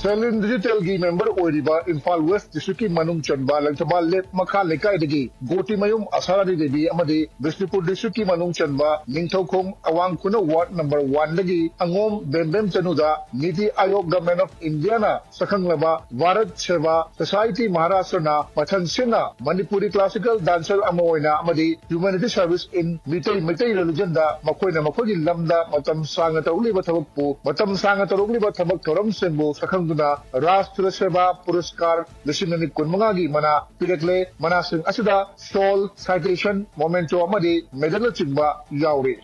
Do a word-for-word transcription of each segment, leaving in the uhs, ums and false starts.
ꯁꯦꯂꯤꯟ ꯗꯤꯖꯤꯇꯦꯜꯒꯤ member ꯑꯣꯏꯔꯤꯕ Imphal west ꯗꯤꯁꯇ꯭ꯔꯤꯛꯀꯤ ꯃꯅꯨꯡ ꯆꯟꯕ ꯂꯪꯊꯕꯥꯜ ꯂꯦꯛ ꯃꯈꯥ ꯂꯩꯀꯥꯏꯗꯒꯤ ꯒꯣꯇꯤꯃꯌꯨꯝ ꯑꯁꯥꯔꯥꯅꯤ ꯗꯦꯕꯤ ꯑꯃꯗꯤ ꯕꯤꯁꯅꯨꯄꯨꯔ ꯗꯤꯁꯇ꯭ꯔꯤꯛꯀꯤ ꯃꯅꯨꯡ ꯆꯟꯕ ꯅꯤꯡꯊꯧꯈꯣꯡ ꯑꯋꯥꯡ ꯈꯨꯅꯧ ꯋꯥꯔꯗ ꯅꯝꯕꯔ ꯋꯥꯟꯗꯒꯤ ꯑꯉꯣꯝ ꯕꯦꯝꯕꯦꯝ ꯆꯅꯨꯗ ꯅꯤꯇꯤ ꯑꯥꯌꯣꯒ ꯒꯚꯔꯟꯃꯦꯟꯠ ꯑꯣꯐ ꯏꯟꯗꯤꯌꯥꯅ ꯁꯛꯈꯪꯂꯕ ꯚꯥꯔꯠ ꯁꯦꯕꯥ ꯁꯣꯁꯥꯏꯇꯤ ꯃꯍꯥꯔꯥꯁꯇ꯭ꯔꯅ ꯃꯊꯪꯁꯤꯠꯅ ꯃꯅꯤꯄꯨꯔꯤ ꯀ꯭ꯂꯥꯁꯤꯀꯦꯜ ꯗꯥꯟꯁꯔ ꯑꯃ ꯑꯣꯏꯅ ꯑꯃꯗꯤ ꯍ꯭ꯌꯨꯃꯦꯅꯤꯇꯤ ꯁꯔꯚꯤꯁ ꯏꯟ ꯃꯤꯇꯩ ꯃꯩꯇꯩ ꯔꯤꯂꯤꯖꯟꯗ ꯃꯈꯣꯏꯅ ꯃꯈꯣꯏꯒꯤ ꯂꯝꯗ ꯃꯇꯝ ꯁꯥꯡꯅ ꯇꯧꯔꯛꯂꯤꯕ ꯊꯕꯛꯄꯨ, ꯃꯇꯝ ꯁꯥꯡꯅ ꯇꯧꯔꯛꯂꯤꯕ ꯊꯕꯛ ꯊꯧꯔꯝꯁꯤꯡꯕꯨ ꯁꯛꯈꯪꯗꯨꯅ ꯔꯥꯁꯇ꯭ꯔ ꯁꯦꯕꯥ ꯄꯨꯔꯁꯀꯥꯔ ꯂꯤꯁꯤꯡ ꯑꯅꯤ ꯀꯨꯟꯃꯉꯥꯒꯤ ꯃꯅꯥ ꯄꯤꯔꯛꯂꯦ꯫ ꯃꯅꯥꯁꯤꯡ ꯑꯁꯤꯗ ꯁꯣꯜ, ꯁꯥꯏꯇꯦꯁꯟ, ꯃꯣꯃꯦꯟꯇꯣ ꯑꯃꯗꯤ ꯃꯦꯗꯜꯅꯆꯤꯡꯕ ꯌꯥꯎꯔꯤ꯫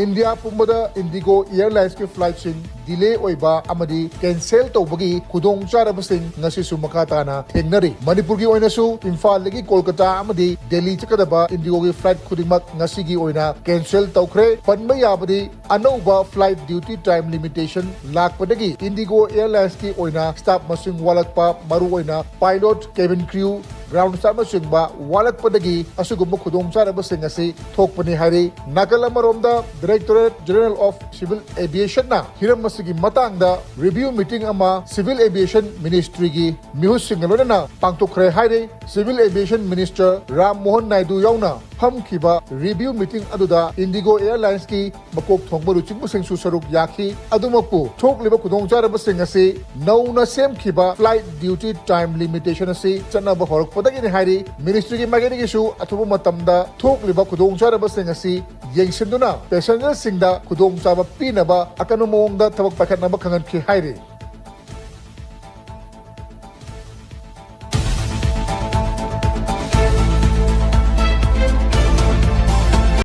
ꯏꯟꯗꯤꯌꯥ ꯄꯨꯝꯕꯗ ꯏꯟꯗꯤꯒꯣ ꯑꯦꯌꯔꯂꯥꯏꯟꯁꯀꯤ ꯐ꯭ꯂꯥꯏꯠꯁꯤꯡ ꯗꯤꯂꯦ ꯑꯣꯏꯕ ꯑꯃꯗꯤ ꯀꯦꯟꯁꯦꯜ ꯇꯧꯕꯒꯤ ꯈꯨꯗꯣꯡꯆꯥꯗꯕꯁꯤꯡ ꯉꯁꯤꯁꯨ ꯃꯈꯥ ꯇꯥꯅ ꯊꯦꯡꯅꯔꯤ꯫ ꯃꯅꯤꯄꯨꯔꯒꯤ ꯑꯣꯏꯅꯁꯨ ꯏꯝꯐꯥꯜꯗꯒꯤ ꯀꯣꯜꯀꯇꯥ ꯑꯃꯗꯤ ꯗꯦꯜꯂꯤ ꯆꯠꯀꯗꯕ ꯏꯟꯗꯤꯒꯣꯒꯤ ꯐ꯭ꯂꯥꯏꯠ ꯈꯨꯗꯤꯡꯃꯛ ꯉꯁꯤꯒꯤ ꯑꯣꯏꯅ ꯀꯦꯟꯁꯦꯜ ꯇꯧꯈ꯭ꯔꯦ꯫ ꯄꯟꯕ ꯌꯥꯕꯗꯤ, ꯑꯅꯧꯕ ꯐ꯭ꯂꯥꯏꯠ ꯗ꯭ꯌꯨꯇꯤ ꯇꯥꯏꯝ ꯂꯤꯃꯤꯇꯦꯁꯟ ꯂꯥꯛꯄꯗꯒꯤ ꯏꯟꯗꯤꯒꯣ ꯑꯦꯌꯔꯂꯥꯏꯟꯁꯀꯤ ꯑꯣꯏꯅ ꯁ꯭ꯇꯥꯐ ꯃꯁꯤꯡ ꯋꯥꯠꯂꯛꯄ, ꯃꯔꯨꯑꯣꯏꯅ ꯄꯥꯏꯂꯣꯠ, ꯀꯦꯕꯤꯟ ꯀ꯭ꯔꯤꯎ, ꯒ꯭ꯔꯥꯎꯟ ꯁ꯭ꯇꯥꯐꯅꯆꯤꯡꯕ ꯋꯥꯠꯂꯛꯄꯗꯒꯤ ꯑꯁꯤꯒꯨꯝꯕ ꯈꯨꯗꯣꯡꯆꯥꯗꯕꯁꯤꯡ ꯑꯁꯤ ꯊꯣꯛꯄꯅꯤ ꯍꯥꯏꯔꯤ꯫ ꯅꯥꯀꯜ ꯑꯃꯔꯣꯝꯗ, ꯗꯥꯏꯔꯦꯛꯇꯣꯔꯦꯠ ꯖꯦꯅꯔꯦꯜ ꯑꯣꯐ ꯁꯤꯚꯤꯜ ꯑꯦꯚꯤꯌꯦꯁꯟꯅ ꯍꯤꯔꯝ ꯑꯁꯤꯒꯤ ꯃꯇꯥꯡꯗ ꯔꯤꯚꯤꯌꯨ ꯃꯤꯇꯤꯡ ꯑꯃ ꯁꯤꯚꯤꯜ ꯑꯦꯚꯤꯌꯦꯁꯟ ꯃꯤꯅꯤꯁꯇ꯭ꯔꯤꯒꯤ ꯃꯤꯍꯨꯠꯁꯤꯡꯒ ꯂꯣꯏꯅꯅ ꯄꯥꯡꯊꯣꯛꯈ꯭ꯔꯦ ꯍꯥꯏꯔꯤ꯫ Civil aviation minister Ram Mohan Naidu ꯌꯥꯎꯅ ꯐꯝꯈꯤꯕ ꯔꯤꯚꯤꯌꯨ ꯃꯤꯇꯤꯡ ꯑꯗꯨꯗ ꯏꯟꯗꯤꯒꯣ ꯑꯦꯌꯔꯂꯥꯏꯟꯁꯀꯤ ꯃꯀꯣꯛ ꯊꯣꯡꯕ ꯂꯨꯆꯤꯡꯕꯁꯤꯡꯁꯨ ꯁꯔꯨꯛ ꯌꯥꯈꯤ꯫ ꯑꯗꯨꯃꯛꯄꯨ, ꯊꯣꯛꯂꯤꯕ ꯈꯨꯗꯣꯡꯆꯥꯗꯕꯁꯤꯡ ꯑꯁꯤ ꯅꯧꯅ ꯁꯦꯝꯈꯤꯕ ꯐ꯭ꯂꯥꯏꯠ ꯗ꯭ꯌꯨꯇꯤ ꯇꯥꯏꯝ ꯂꯤꯃꯤꯇꯦꯁꯟ ꯑꯁꯤ ꯆꯠꯅꯕ ꯍꯧꯔꯛꯄꯗꯒꯤꯅꯤ ꯍꯥꯏꯔꯤ꯫ ꯃꯤꯅꯤꯁꯇ꯭ꯔꯤꯒꯤ ꯃꯥꯏꯀꯩꯗꯒꯤꯁꯨ ꯑꯊꯨꯕ ꯃꯇꯝꯗ ꯊꯣꯛꯂꯤꯕ ꯈꯨꯗꯣꯡꯆꯥꯗꯕꯁꯤꯡ ꯑꯁꯤ ꯌꯦꯡꯁꯤꯟꯗꯨꯅ ꯄꯦꯁꯦꯟꯖꯔꯁꯤꯡꯗ ꯈꯨꯗꯣꯡꯆꯥꯕ ꯄꯤꯅꯕ ꯑꯀꯟꯕ ꯃꯑꯣꯡꯗ ꯊꯕꯛ ꯄꯥꯏꯈꯠꯅꯕ ꯈꯪꯍꯟꯈꯤ ꯍꯥꯏꯔꯤ꯫